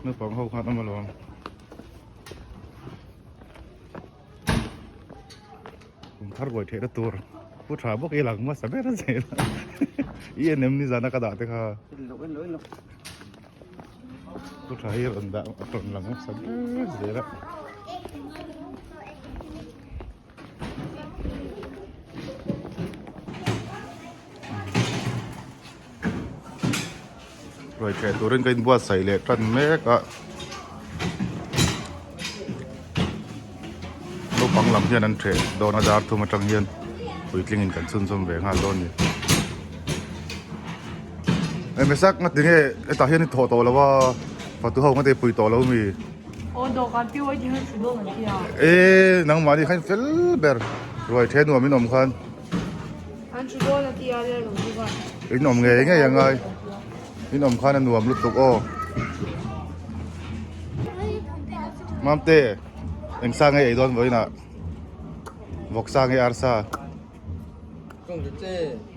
Naupang ho khan awm alawm. Kum thar buai theihna tur pu tha bawk i lang hmasa ber a zel a i en em nizan a ka dah te kha pu tha hi rawn dah a rawn lang hmasa ber zel a. Ruai ṭheh turin ka inbuatsaih leh ṭan mek a naupang lam hian an ṭheh dawn a dar thum aṭang hian puitlingin kan chhunzawm ve nghal dawn a ni. Eng hmesak nga tinge hetah hian i thawh tawh lo a fatu ho nga te pui tawh lo mi. Aw dawhkan piu ai ti hian thu dawn an ti a. E nangmahni khan fel ber ruai ṭheh nuam in awm khan. An thu dawn a ti a le rawn ti khan. In awm ngei ngei angai. In awm khan a nuam lutuk aw. Mamte eng sa nge ei dawn vawiinah vawksa nge arsa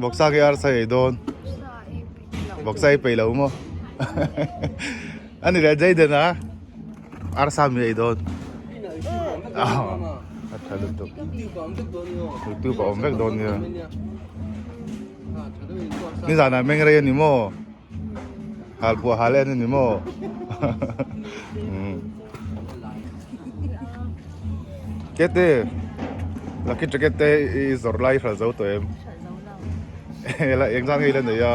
vawksa nge arsa ei dawn vawksa ei peih lo maw ani leh Jayden a arsa mi ei dawn a tha lutuk youtube a awm vek dawn nia nizanah meng rei a ni maw hal pawh hal en a ni maw kete lucky jacket te i zawrh lai i hralh zo tawh em engzah nge i la nei a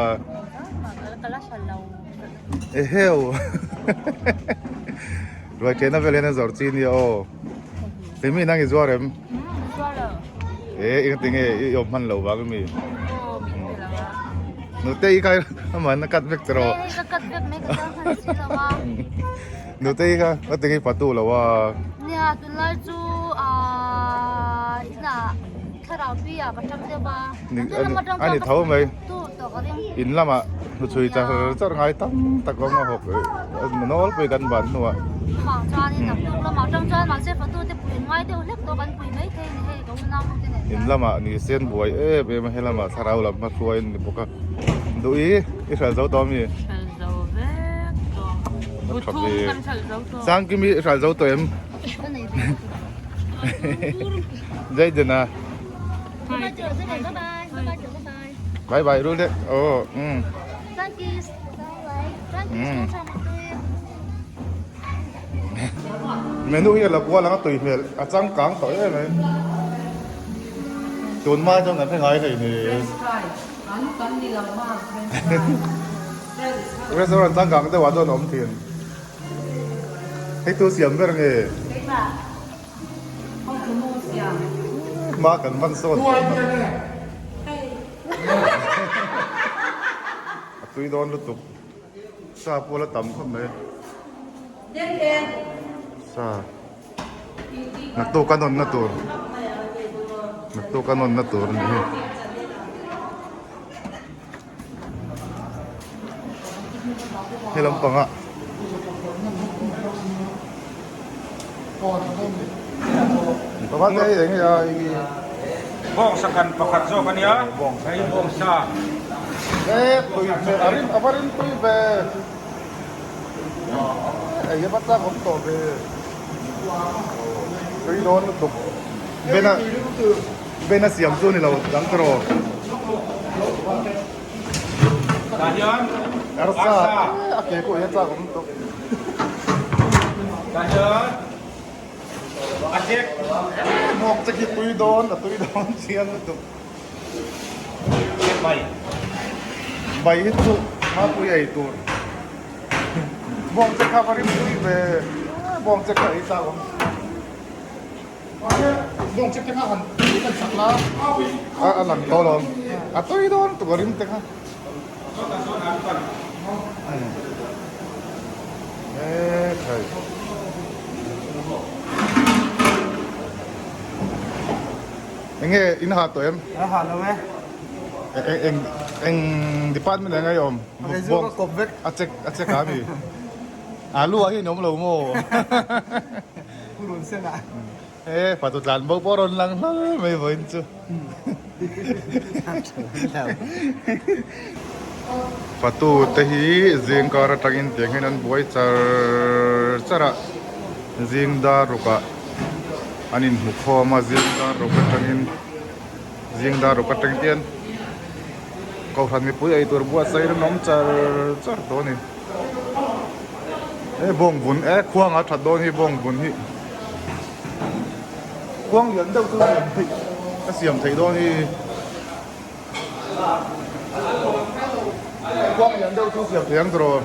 Eheu Ruai ṭena vel hian a zawrh chi nia aw Ti mi nang i zuar em? E engati nge i awm hman loh vang ami? Nute i kha aman a cut vek che rawh Nute i kha ngati nge i patu lo a? Nia tunlai chu ahh inah thlarau pi ah ka ṭang deuh a. A ni tho mai in lamah hnuchhui char char ngai tam tak awm a hawk nawl pawh kan ban hnuah in lamah ni sen buai em em a helamah thlarau lam hma hruai an ni bawk a duh i i hralh zo tawh ami Sangkimi i hralh zo tawh em Jayden-a. Bye bye rul de. Oh, Menu hi a la kual ang a tui hmel a changkang tawh em mai. Tun hma chuan kan hre ngai hlei ni. Restaurant changkang deuh ah chuan a awm thin. Hei tu siam ber nge? Hma kan van sawn tawh tak. A tui dawn lutuk. Sa pawh la tam khawp mai. Sa. Naktuk a nawnna tur. Naktuk a nawnna tur a ni hi. He lampang ah Pakhat te hei eng nge a hei Bawngsa kan pakhat zawk a nia hei bawngsa E tui hmel a rim a va rim tui ve Ei a va chak awm tawh ve Tui dawn lutuk Bena Bena siam chu a ni lo dang ka rawh. Tah hian Arsa a ke pawh hian chak awm tawh. Tah hian a chek. Hmawk che khi tui dawn a tui dawn chiang lutuk. Bai. Bai hi chu hmapui ei tur. Bawng che kha va rim tui ve. Bawng che kha ei chak awm. Bawng chek te kha han tui kan sak la. A a lang tawh lo. A tui dawn tuk a rim te kha. E thai. Enge in ha tawh em? A ha lo e. Eng eng department eng ai awm? Bawng kawp vek. A check a check a mi. Alu ah hian awm lo maw? Purun sen ah. He fatu tlan bo pawh rawn lang hlal mai vawiin chu. Fatu te hi zing kar atangin tiang hian an buai char char a zing dar ruk ah an inhmu khawm a zing dar ruk atangin zing dar ruk atang te hian kohhran mipui eitur buatsaih in an awm char char tawh a ni he bawng vun e khuang a that dawn hi bawng vun hi khuang lian deuh chu siam theih a siam theih dawn hi. Khuang lian deuh chu siam thei ang tawh.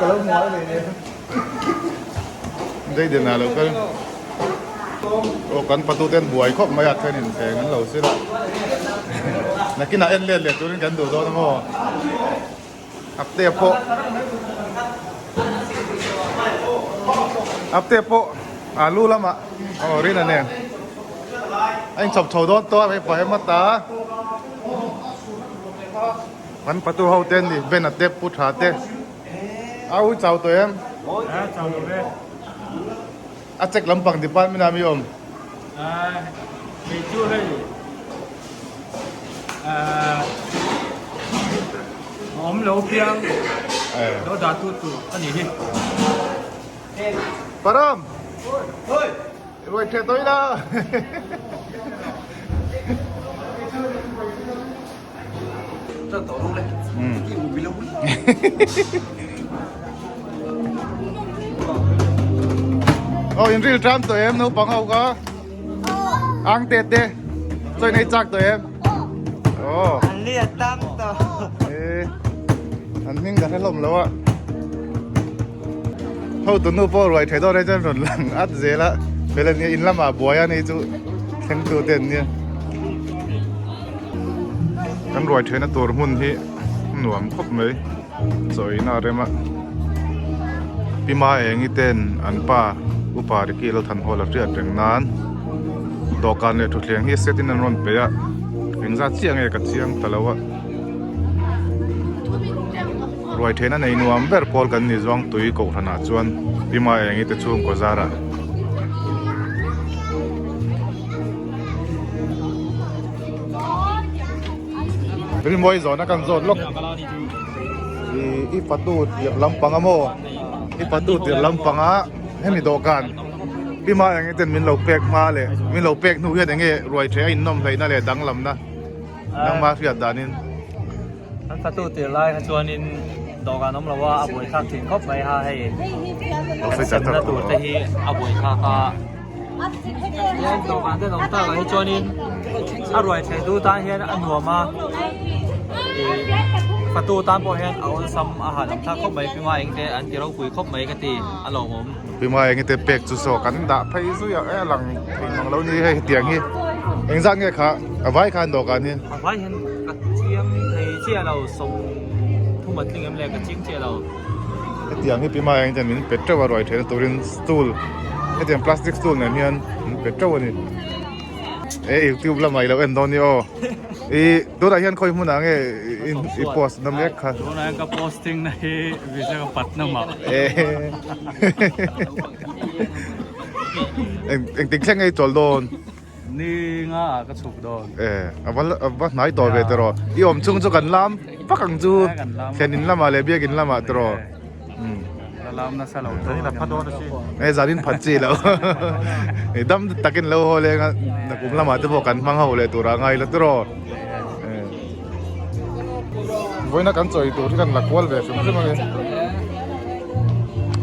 Ka lo hmu ai nei nen. Jayden ah lo kal. Aw kan patu ten buai khawp mai a then in thleng an lo sil a. Nakinah en let leh turin kan duh dawn a maw. Apte pawh Apte pawh alu lamah aw rin a nen a inchawp chho dawn tawh a hei pawh em ata kan patu ho te an ni Ben a te Pu Tha te a ui chau tawh em a check lampang department ah mi awm Kei chu hei awm lo piang lo dah tu tur a nih hi. Param! Ruai theh tawh ila! Aw in ril tram tawh em naupang ho kha ang te te chawi nei chak tawh em aw an lia tam tawh e an hming ka hre hlawm lo a hotu nu pawh ruai thei dawn ai chuan rawn lang at zel a fel ania in lamah buai a ni chu thleng tu te an nia kan ruai theihna tur hmun hi nuam khawp mai chawina a rem a pi ma engi ten an pa upa Ricky Lalthanhawla hriat reng nan dawhkan leh thutthleng hi set in an rawn peih a engzat chiah nge ka chiang ta lo a. Ruai theihna nei nuam ber pawl kan ni zawng tui kohhran ah chuan Pi Maengi te chhungkaw zar ah Rilmuai zawhna kan zawt lawk ih i fatu tir lampang a maw i fatu tir lampang a hemi dawhkan Pi Maengi ten min lo pek hma leh min lo pek hnu hian enge ruai theih a innawm hleihna leh danglamna nangma hriat danin. An fatu tir lai kha chuanin dawhkan awm lo a, a buaithlak thin khawp mai ha hei. Kan semna tur te hi a buaithlak a. Tihian dawhkan te an awm tak ah hi chuanin a ruai thei tu tan hian a nuam a. Ih fatu tan pawh hian a awlsam a hahdam thlak khawp mai Pima eng te an ti ropui khawp mai ka ti a lawmawm. Pima eng te pek chu saw kan dah phei zui a, a lang thei mang lo ni hei hetiang hi engzat nge kha a vai khan dawhkan hi. A vai hian ka chiang thei chiah lo sawm thum a tling em le ka chiang chiah lo. Hetiang hi Pima eng ten min pe teuh a ruai theihna turin stool hetiang plastic stool nen hian min pe teuh a ni. E youtube lamah i lo en dawn ni aw. I tunah hian khawi hmunah nge i post na mek kha. Tunah hian ka posting na hi Visakhapatnam ah. Engtik thleng nge i chawl dawn? Ni nga ah ka chhuk dawn. E a va hnai tawh ve tiraw. I awm chhung chu kan lam vak ang chu thlen in lamah leh biakin lamah tiraw. La lam nasa lo tawh. Zanin a pha dawn a sin. E zanin phat chi lo. E dam takin lo haw leng a nakum lamah te pawh kan hmang ho leh turah ngai la tiraw. Vawiina kan chawi tur hi kan la kual ve hrim hrim a ni.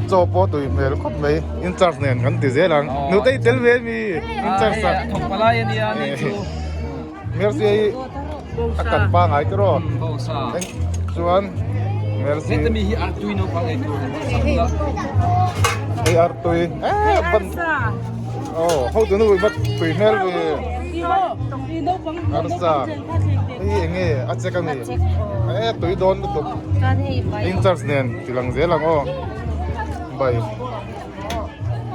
Chaw pawh tui hmel khawp mai in charge nen kan ti zel ang. Nute i tel ve mi in charge a. Thawk palai a nia ni chu. Mercy hi a kan pangai tiraw. Chuan Mercy. Heta mi hi artui naupang ei tur Hei artui. Eh ban. Oh, ho tu nu bat tui hmel ve. Arsa. Hei enge a chek ami. Eh tui dawn lutuk. In charge nen tilang zel ang aw. Bai.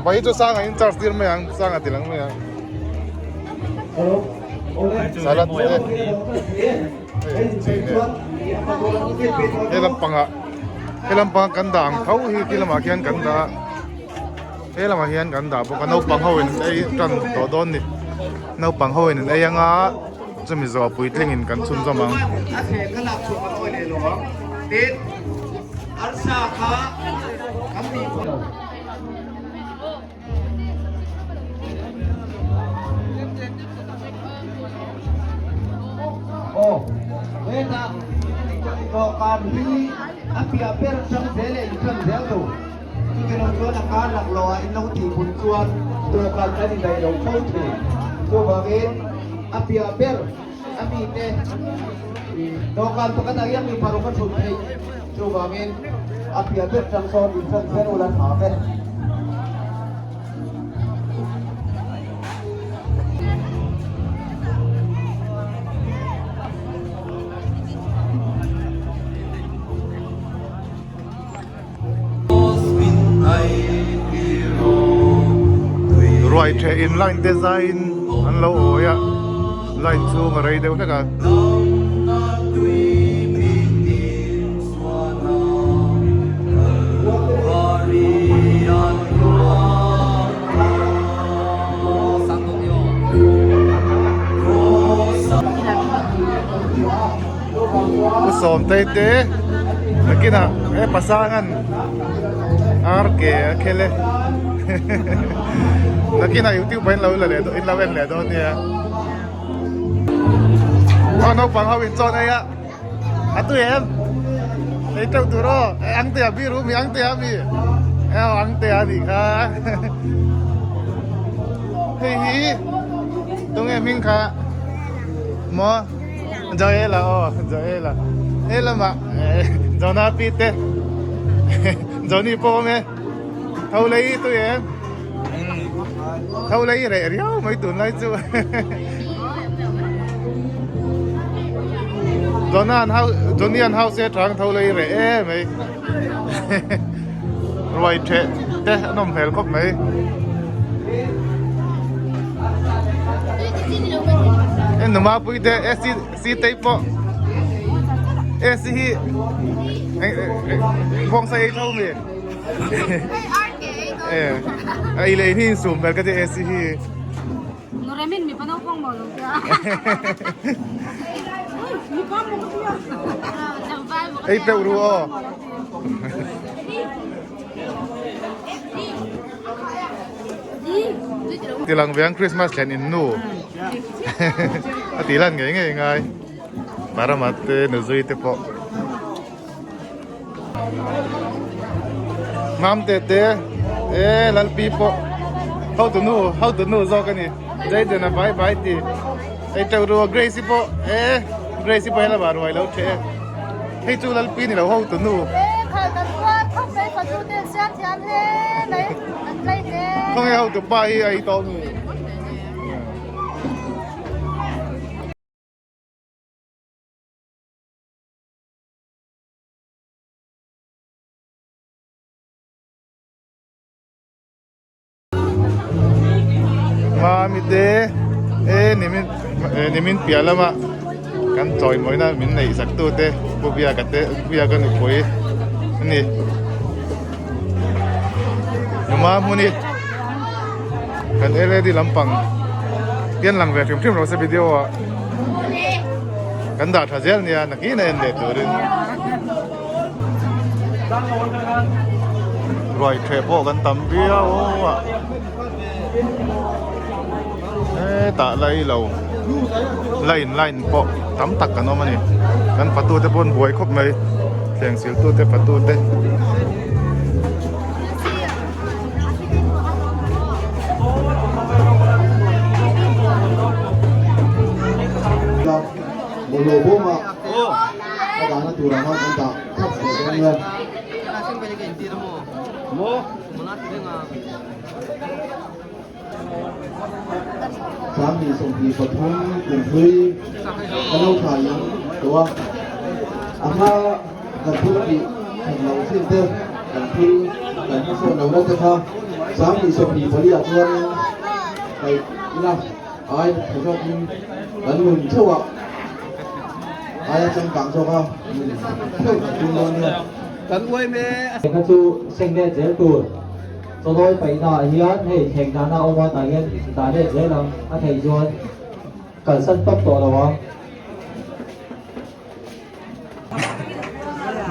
Bai chu sanga in charge tir mai ang sanga tilang mai ang. Salad te. He lampangah he lampang kan dah ang tho hi ti lamah khian kan dah a. He lamah hian kan dah bawk a naupang ho in an ei tan tawh dawn ni naupang ho in an ei anga chumi zawh puitling in kan chhunzawm ang. Aw, hetah dawhkan hi a piah ber atang zel leh inṭan zel tur. Chutilo chuan a kar laklawh ah in lo tih hun chuan dawhkan kan indaih lo fo thin. Chuvangin a piah ber a mite dawhkan pakhat ah hian mi paruk a thut theih. Chuvangin a piah ber tang sawn inṭan zel ula tha ve. Ruai theh in line te zaiin an lo awi a line chhung a rei deuh hlek a. Pu Sawmtei te nakinah he pasangan ar ke a khel e nakinah youtube ah in lo la leh in lo en leh dawn nia aw naupang ho in chawn ei a a tui em ei teuh tur aw ang te a biru mi ang te a mi aw ang te a nih kha hei hi tunge hming kha maw Joela aw Joela he lamah Jonah pi te Johnny pawh awm e tho lei tui em tho lei reh riau mai tunlai chu Jonah an hau Johnny an hau se tang tho lei reh em mai ruai theh te an awm hmel khawp mai. Numa pui te si te pawh e si hi vawng sa ei tho mi e ai lei hi sum hmel ka ti e si hi. Noremin mi pa naupang maw lo tia. Ei peuh ru aw. Tilang veng Christmas thlen in nu a ti lan ngei ngei ngai Parama te nuzui te pawh Mam te te e Lalpi pawh hotu nu hotu nu zawk a ni Jayden a bai bai ti ei teuh ru a Grace-i pawh e Grace-i pawh helama ruai lo ṭheh e hei chu Lalpi ni lo hotu nu Khawnge hotu pa hi a ei tawh mi. Mami te e nimin nimin piah lama kan chawimawina min neih sak tu te Pu Biaka te Pu Biaka nupui a ni numa hmuni kan led lampang hian lang ve hrim hrim rawh se video ah kan dah tha zel nia nakin a en leh turin. Ruai ṭheh pawh kan tam viau a hetah lai lo line line pawh tam tak kan awm a ni kan fatu te pawh an buai khawp mai thleng sil tu te fatu te. A dahna turah khan an dah thlap ve dawn nia. 2023 kum hlui ka lo tha in tawh a, a hma kan thil tih that loh thin te, kan thil kan hmasawn lo na te kha 2024 ah chuanin kaih ila ai tha zawkin kan nun theuh ah Aia changkang zawk a nun theuh kan tum dawn nia. Kan uai me. Kha chu seng let zel tur. Chawlawi paihna ah hian hei thleng dahna a awm a tah hian dah let zel ang a theih chuan kalsan tawp tawh lo ang.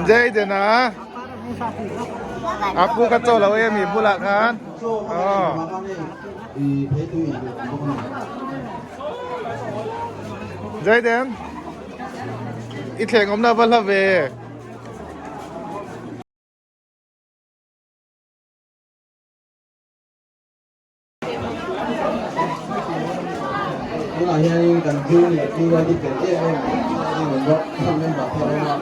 Jayden a a pu ka chaw lo em i bulah khan aw. Jayden i thleng awmna va hla ve. Tunah hianin kan junior PYD fel em em a ni bawk a member thar awm a.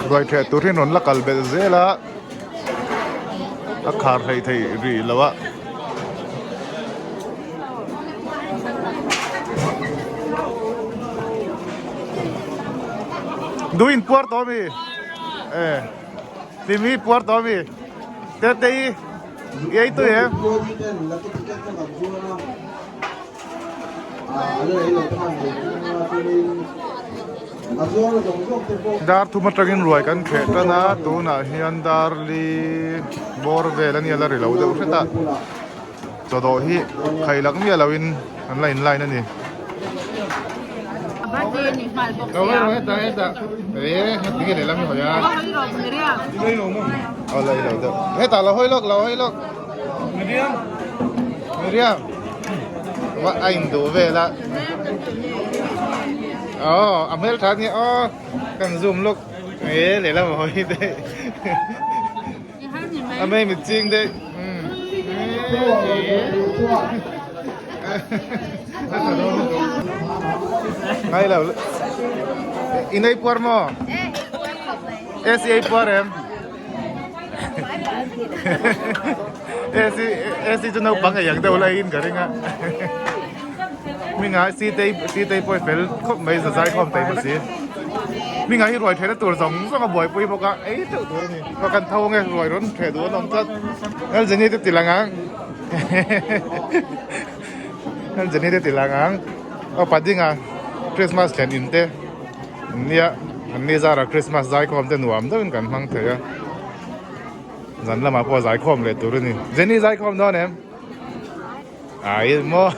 Ruai theh tur hi an rawn la kal belh zel a, a khar hleih theih rih lo a. Duin puar tawh mi e timi puar tawh mi te te i ei tu em Dar thum atangin ruai kan kheh tan a tunah hian dar li bawr vel a nia la ri lo deuh hret a. Chawdawh hi khailak miah loin an la in line a ni. Lo lo heta heta e tinge lehlam hi hawi a. Aw la i lo deuh. Heta lo hawi lawk lo hawi lawk. Miriam. Miriam. Va a in duh vel a. Aw a hmel tha nia aw kan zoom lawk. E lehlam a hawi daih. A mei mit ching daih. Ngai lo. In ei puar maw? AC ei puar em? AC AC chu naupang ei ang deuh la in ka ring a. Mi ngai si te si te pawh fel khawp mai zazai khawm thei bawk si. Mi ngai hi ruai theihna tur zawng zawng a buaipui bawk a, ei teuh tur a ni. Ka kan tho ange ruai rawn theh duh an awm tlat. Hel Jenny te ti lang ang. Hel Jenny te ti lang ang. Aw Padinga Christmas thlen in te nia an ni zara Christmas zaikhawm te nuam deuhin kan hmang thei a. Zan lamah pawh zaikhawm leh tur a ni. Jenny zaikhawm dawn em? Ai maw.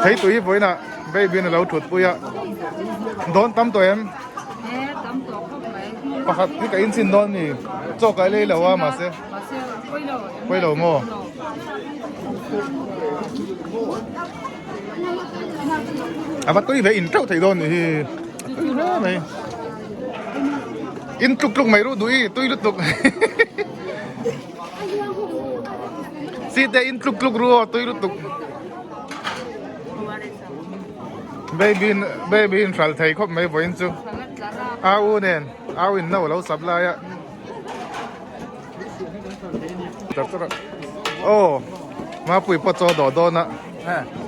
Thei tui vawiinah baby in a lo thut pui a dawn tam tawh em? Pakhat hi ka inchhin dawn ni chaw ka lei lo a mahse pawi lo maw? A va tui ve in teuh thei dawn nih hi a tui hle mai in tluk tluk mai ruh duh i tui lutuk site in tluk tluk ru aw tui lutuk baby baby in hral thei khawp mai vawiin chu au u nen au in no lo sap lai a Aw Mapui pawh chaw dawh dawn a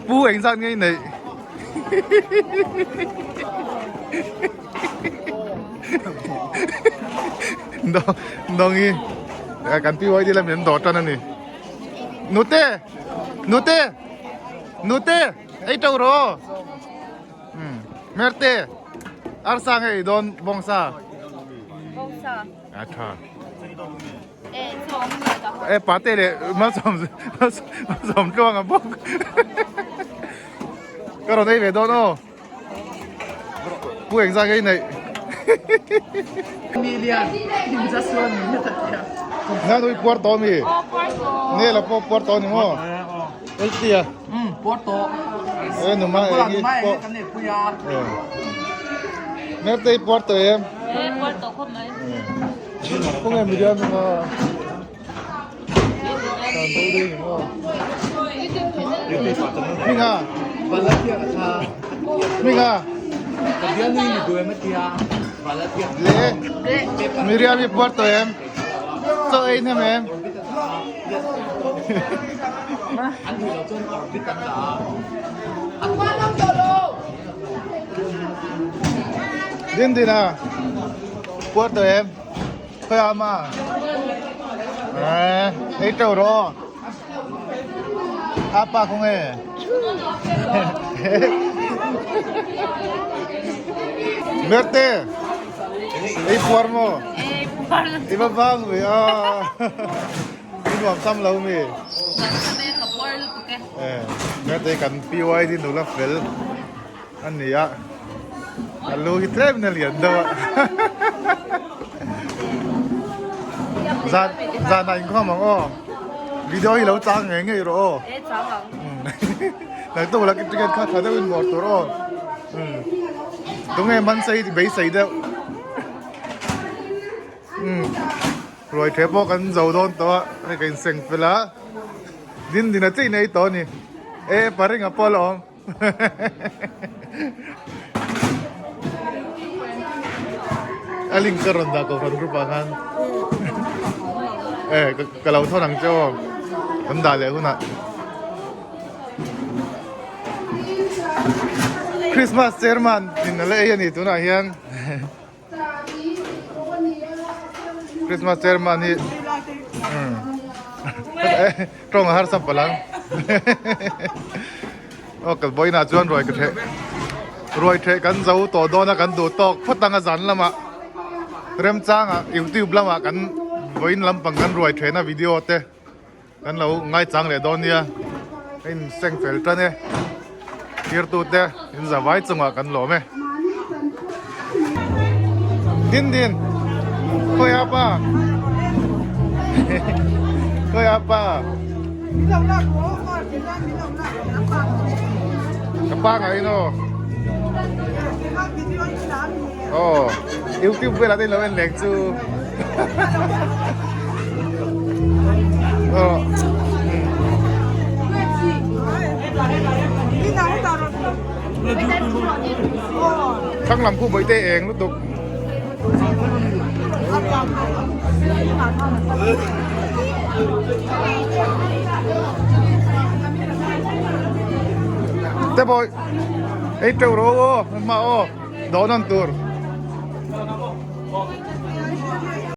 pu eng zat ngei neih Dawngi kan PYD lam in dawh tan a ni Nute Nute Nute ei to rawh Merte arsa nge ei dawn bawngsa Bawngsa A tha. E pate le malsawm malsawm tluang a bawk. Ka rawn ei ve dawn aw. Pu engzah nge i neih? Na nui puar tawh mi? Ne la pawh puar tawh ni maw? Eltia. Puar tawh. E numa eng i pawh. Merte i puar tawh em? E puar tawh khawp mai. Khawnge Miriam i maw? Tan bo dei ni maw? Minga. Minga. Le Miriam i puar tawh em? Chaw ei hnem em? Din din a puar tawh em? Khawi ah ma? Eh, ei teuh rawh aw. Apa khaw nge? Merte, ei puar maw? Ei puar lo. I va vang ve a. I nuam sam lo mi? Nuam sam e, ka puar lutuk e. Eh, Merte kan PYD nula fel a ni a. A lu hi tlem in a lian deuh a. Zan zanah inkhawm ang aw. Video hi lo chang ngei ngei rawh aw. E chang ang. Nang tu la ticket kha tha deuh in bawr tur aw. Tunge man sei beisei deuh. Ruai the pawh kan zo dawn tawh a, hei ka inseng fel a. Din din a chei nei tawh a ni. E paringa pawh a la awm. A link ka rawn dah kohhran group ah khan e ka lo thawn ang che aw kan dah leh hunah Christmas chairman in a la ei a ni tunah hian Christmas chairman hi tawng a harsa palh ang aw ka vawiinah chuan ruai ka theh ruai theh kan zo tawh dawn a kan duh tawk phawt ang a zan lamah remchangah youtube lamah kan vawiin lampang kan ruai thehna video te Kan lo ngaichang leh dawn nia, a in seng fel tan e, thirtute in za vai chungah kan lawm e. Din din, khawi a pa? Khawi a pa? Ka pa ngai no. Oh, YouTube velah te lo en leng chu. Oh. Thang lam khu bawihte eng lutuk. Te bawi ei teuh rawh aw hma aw. Dawn an tur.